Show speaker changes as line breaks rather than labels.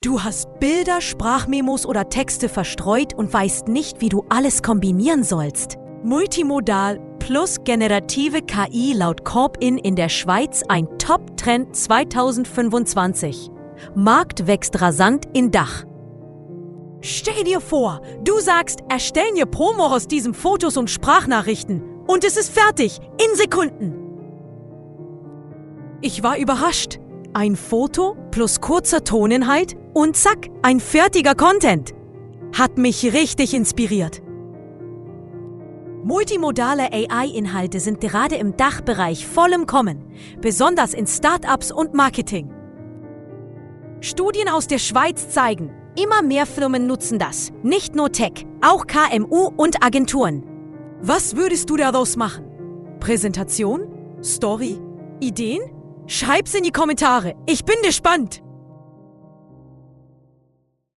Du hast Bilder, Sprachmemos oder Texte verstreut und weißt nicht, wie du alles kombinieren sollst. Multimodal plus generative KI laut Corp in der Schweiz ein Top-Trend 2025. Markt wächst rasant in Dach. Stell dir vor, du sagst, erstell mir Promo aus diesen Fotos und Sprachnachrichten und es ist fertig, in Sekunden. Ich war überrascht. Ein Foto plus kurzer Toninhalt und zack, ein fertiger Content. Hat mich richtig inspiriert. Multimodale AI-Inhalte sind gerade im Dachbereich voll im Kommen, besonders in Startups und Marketing. Studien aus der Schweiz zeigen, immer mehr Firmen nutzen das. Nicht nur Tech, auch KMU und Agenturen. Was würdest du daraus machen? Präsentation? Story? Ideen? Schreib's in die Kommentare. Ich bin gespannt.